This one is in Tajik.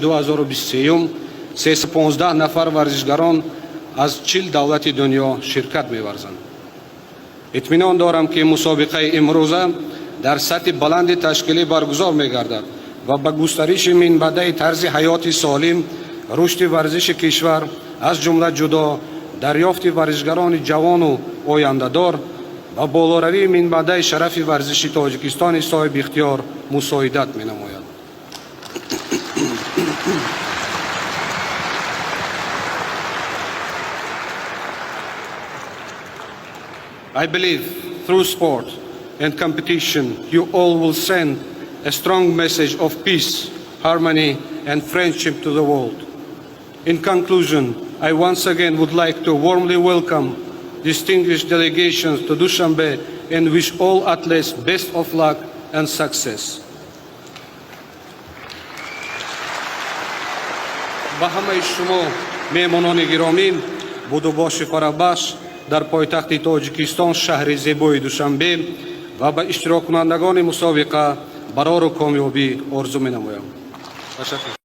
2023 315 нафар варзишгарон аз 40 давлати дунё ширкат меварзанд. Итминон дорам, ки мусобиқаи имрӯза дар сатҳи баланди ташкилӣ баргузор мегардад ва ба густариши минбаъдаи тарзи ҳаёти солим, рушди варзиши кишвар, аз ҷумла ҷудо, дарёфти варзишгарони ҷавону ояндадор ва болоравии минбаъдаи шарафи варзиши Тоҷикистони соҳибихтиёр мусоидат менамояд. I believe through sport and competition you all will send a strong message of peace, harmony and friendship to the world. In conclusion, I once again would like to warmly welcome distinguished delegations to Dushanbe and wish all athletes best of luck and success. Ба ҳамаи шумо меҳмонони гиромӣ будубоши фараҳбахш дар пойтахти Тоҷикистон, шаҳри зебои Душанбе, ва ба иштироккунандагони мусобиқа барору комёбӣ орзу менамоям. Ташаккур.